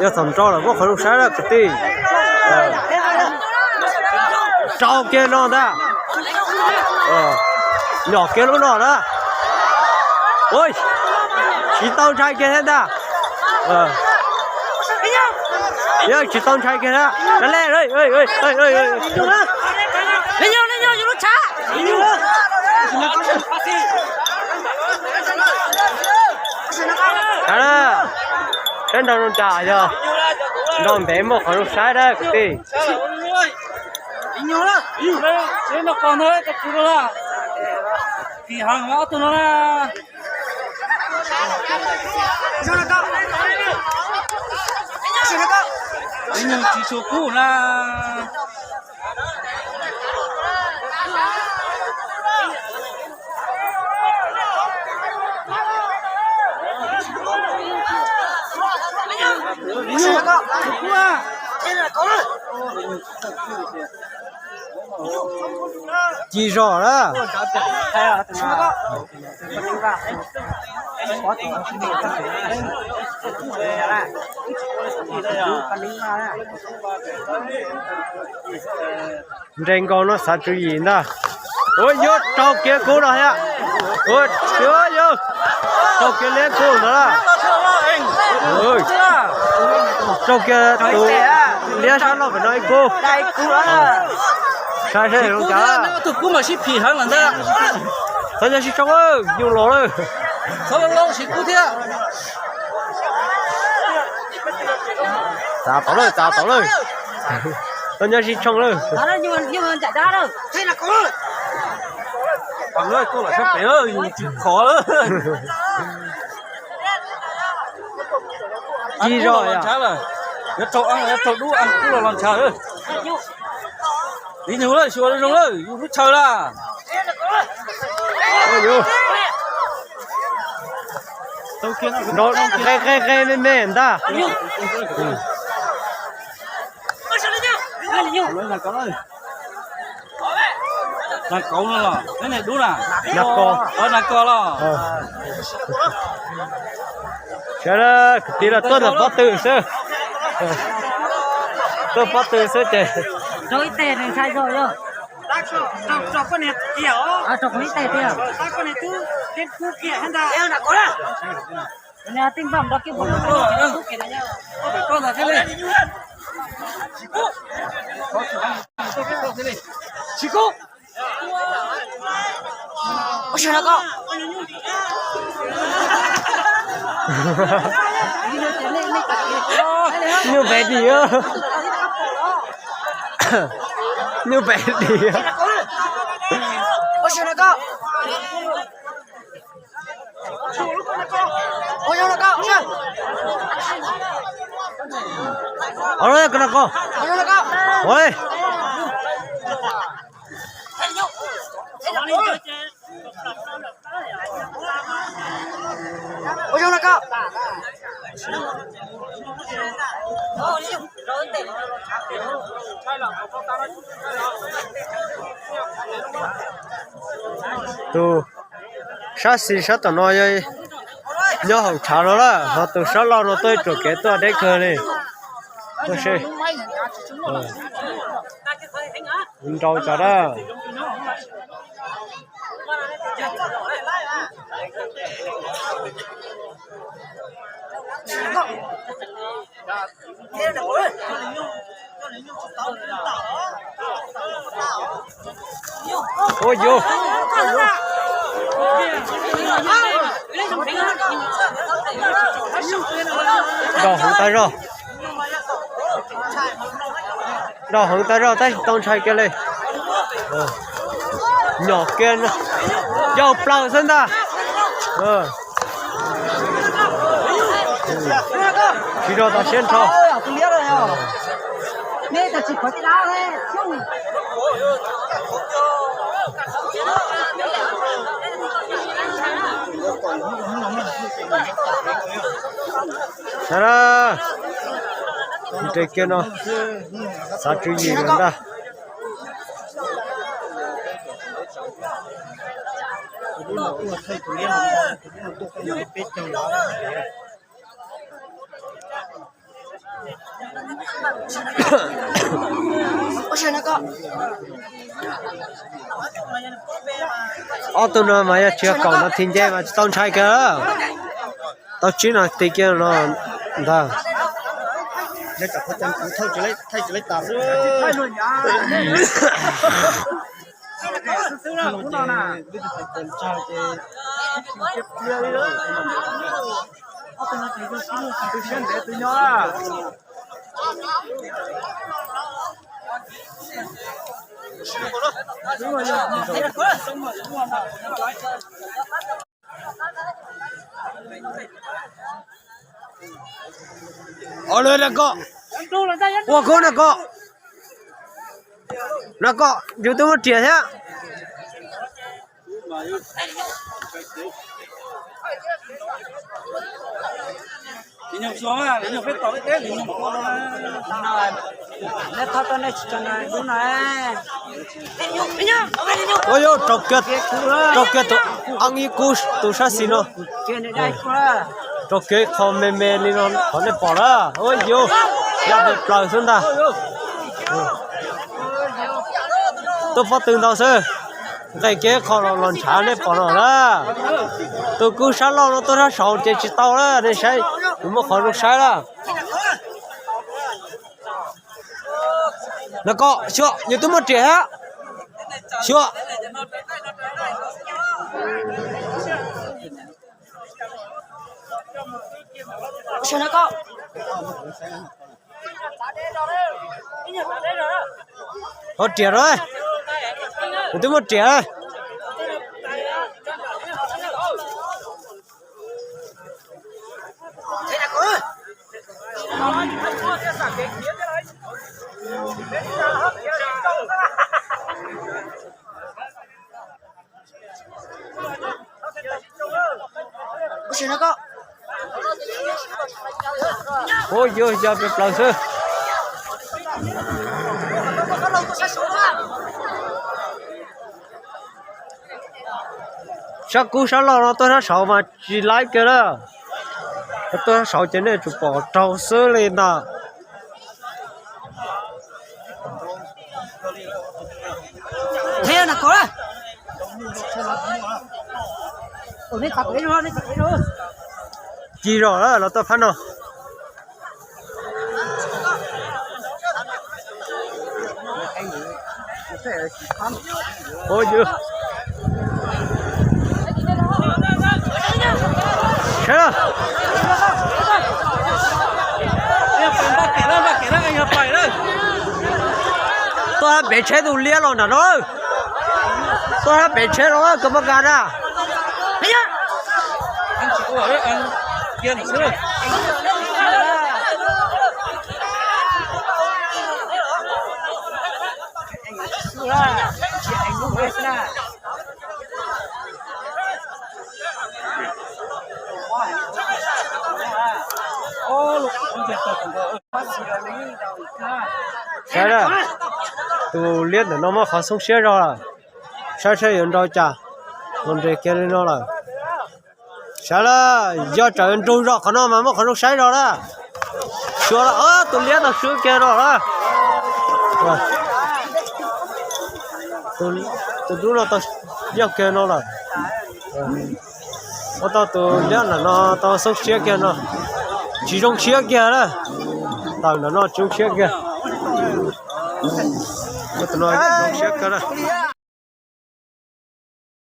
Yog txog nrau lawm muab qhov zoo saib na kwv tij. Rau kiag no ntag. Nyom kiag lub no na. Ua, tsis tau ntshai kiag thiab ntag. Yog tsis tau ntshai kiag thiab. Saib na, saib nrau zoo cas yog nrau ntev muaj qhov zoo saib dab kwv tij. Tsis tshua kub na. Ci zog na. Nres nkaus no xav tswv yim ntag. Ua, yuav raug kev kub no thiab. Ua, yuav, yuav raug kev liab kub ntag. Raug kev tus liab sab laug pem no ib kub. Saib seb zoo cas. Txhob nyob sib tsoo, nyuj los lawm. Txav tau lawm, txav tau lawm. Txhob nyob sib tsoo lawm. Ci zog yom. Yuav raug dub, kub los los ntshaw. Li nyuj lawm, xyuas zoo lawm, yus lub chaw lawm. Nrau qe qe qe me me ntag. Nas kos no los, nas dub na. Nas kos. Nas kos los. Sawv daws kwv tij los tuaj ntawm pob tw xwb. Tuaj pob tw xwb ces. Rau ib teg nws ntshai zog yog. Rau kuv ib teg tiag. Tsis kub. Nyuj pem dim, nyuj pem dim. Ua, koj no koj. Ua, tus sab xis sab tom no nyob hauv tshav no lawm, ho tus sab laug no tuaj ruam kev tuaj deb kawg li. Nrau tsam dab. Ua yuv. Nrau heev tag zog. Nrau heev tag zog tab sis tau ntshai kiag li. Nyom kiag, yau plaws xwb ntag. Tsis rau tas siab nrho. Saib na, nres kiag no, xav tswv yim ntag. Ob tug no mas yog tsis yog kaum no thim nce mas tsis tau ntshai kiag. Tau tsib no ti kiag no ntag. Ua lawm na koj, ua koj na koj, na koj yus twb muaj riam thiab. Ua yog raug kiag tus, raug kiag tus, ab ib kub tus sab xis no. Raug kiag qho me me li no qhov nej pom na. Ua yog, yog plaws xwb ntag. Tuaj pob tw ntau xwb. Nqes kiag qho los los ntshav nej pom no na. Tus kub sab laug no tuaj sab saud ces tsis tau na, nej saib, kuv muaj qhov zoo saib na. Na koj xyuas, yus twb muaj riam thiab. Xyuas. Ho riam no, yus twb muaj riam. Ua yog, yog plaws xwb. Sab kub sab laug no tuaj sab saud mas tsis laib kiag na. Tuaj sab saud ces nej tsum pom raug xwb li ntag. Ci zog los tuaj phab no. Tuaj hab pem tsheb tus liab los nram no. Tuaj hab pem tsheb los koj muab nqa na. Saib na, tus liab ntawm no muaj qhov xoob siab zog lawm. Saib saib yuav nrau cas, los nres kiag li no lawm. Saib lawm, yog tsam nrug zog qhov no mas muaj qhov zoo saib zog lawm. Xyuas lawm, tus liab tau swb kiag no lawm. Tus dub no tau yog kiag no lawm. Ua tau tus liab ntawm no tau xoob siab kiag no. Tsis zoo siab kiag lawm. Tawm ntawm no tsis zoo siab kiag. Tus no zoo siab kiag lawm.